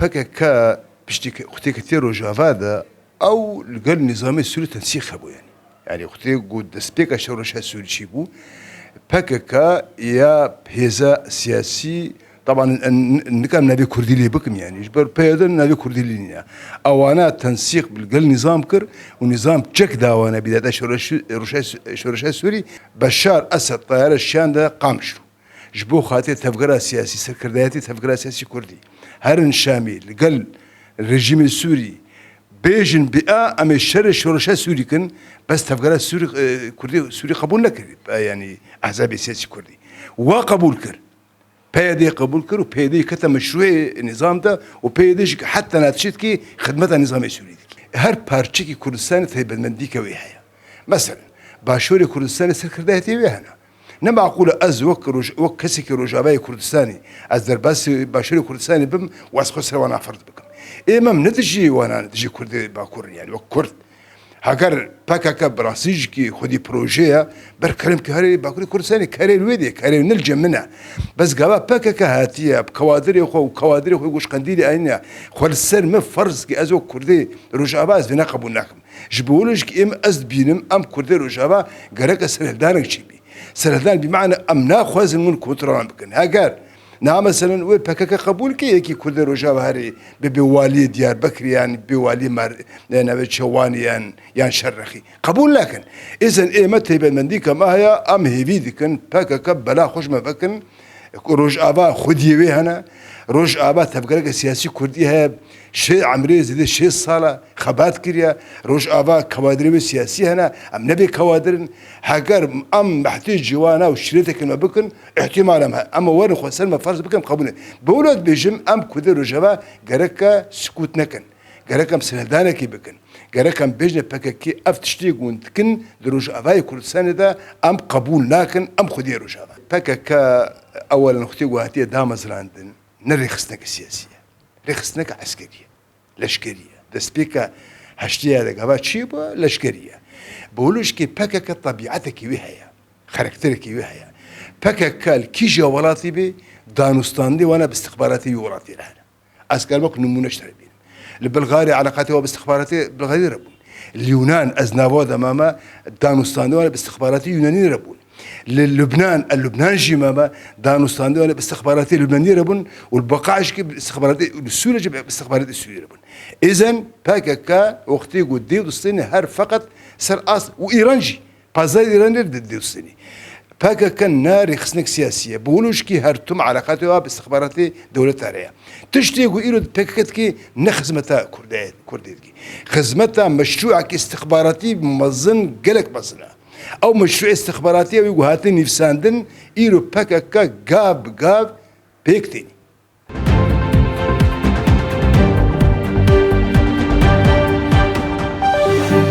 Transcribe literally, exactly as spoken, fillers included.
P K K piştî ku têketiye Rojava de ew li gel nîzamê Sûrî tensîq hebû yani. Yani xwedê ku destpêka şerweşa Sûrî çî bû, P K K ya hêza siyasî, taban n-, n-, nikan navê Kurdî lê bikim yani. Ji ber P Y D navê Kurdî lê nîne. Ewana tensîq bi gel nîzam kir û nîzam çek dawana bîdata şoreş-, şoreşa Sûrî. Beşar Esed tayare şiyande Qamişlo. Ji bo xatirê tevgera siyasî, serkirdayetê tevgera siyasî Kurdî, herin Şamê li gel rejîmê Sûrî bêjin bi a em ê şerê şoreşa Sûrî kin, bes tevgera Sûrî, e, Kurdî, Sûrî qebûl nekir, e, yanî ehzabê siyasî Kurdî. Wa qebûl kir. P Y D qebûl kir û P Y D kete meşrûyê nîzam de û P Y D jî heta navçî dikî xidmeta nîzamê Sûrî dikî. Her parçekî Kurdistanê taybetmendîke wê heye. Meselen, Başûrê Kurdistanê serkirdayetê wê hene. Ne maqûl e ez wek roj-, wek kesekî Rojavayê Kurdistanê, ez derbasî Başûrê Kurdistanê bim û ez xwe ser wana ferz bikim. Ê me em ne dijî wana, dijî Kurdê Bakur in, yani wek Kurd. Heger P K K bi rastî jî kî xwedî proje ye, ber kerem ki herê Bakurê Kurdistanê, kerê li wê dê, kerê ne li cem min e. Bes gava P K K hatiye, bi kewadirê xwe û kewadirê xwe goşqendîlê anîne, xwe li ser min ferz ki ez wek Kurdê Rojava ez vê ne qebûl nakim. Ji bo wilo jî ki êm ez dibînim, em Kurdê Rojava gereke serhildanek çêbî. Serhildan bî mane em naxwazin hûn kontrolan bikin. Heger niha meselen wê P K K qebûl ke yekî Kurdê Rojava herê bibe waliyê Diyarbekirê yan bibe waliyê Mar-, ne, navê çi Wanê yan, yan Şerrexî. Qebûl nakin. Îzen ê me taybetmendîka me heye, em hêvî dikin P K K bela xwe ji me vekin. Ku Rojava xwediyê wê hene. Rojava tevgereke siyasî Kurdî heye. Şê emrê zêdê şêst sal e xebat kiriye. Rojava kewadirê wê siyasî hene. Em ne bê kewadir in. Heger em mehtêcî wana û şîretekê me bikin, îhtîmal em he. Em werin xwe ser me ferz bikin, qebûl ne. Bi wilo dibêjim, em Kurdê Rojava gereke sikût nekin. Gerek em serhildanekê bikin. Gerek em bêjine P K K ev tiştê ku hûn dikin di Rojavayê Kurdistanê de em qebûl nakin, em xwediyê Rojava. P K K ewelen xwedê ku hatiye damezrandin, ne rêxistineke siyasî ye. Rêxistineke eskerî ye. Leşkerî ye. Destpêka heştê ya de gava çi bû? Leşkerî ye. Bi wilo jî kê P K K tebîetekî wê heye. Xarakterekî wê heye. P K K li kîja welatî bê, danûstandê wana bi istixbaratê wî welatî re hene. Ez karim wek nimûne ji te re bînim. Li Bilgarê eleqatê wa bi istixbaratê Bilgarî re bûn. Li Yûnan ez nava de mame, danûstandê wan bi istixbaratê Yûnanî re bûn. Li Lubnan, e, Lubnan jî mame, danûstandê wan bi istixbaratê Lubnanî re bûn û li Beqaş ki bi istixbaratê, li Sûriyê jî bi istixbaratê Sûriyê re bûn. Îzen P K K wextê ku dê distêne her feqet ser ast û Îran jî. Pazar Îranê de dewsînî. P K K ne rêxistinek siyasî ye. Bi wilo jî kî her tim eleqatê wa bi istixbaratê dewleta re ye. Tiştê ku îro P K K dikê ne xizmeta Kurdê, Kurdê dikê. Xizmeta meşrûekî istixbaratî mezin, gelek mezin e. Ew meşrûê istixbaratî ew ê ku hate nivîsandin, îro P K K gav bi gav pêk tênî.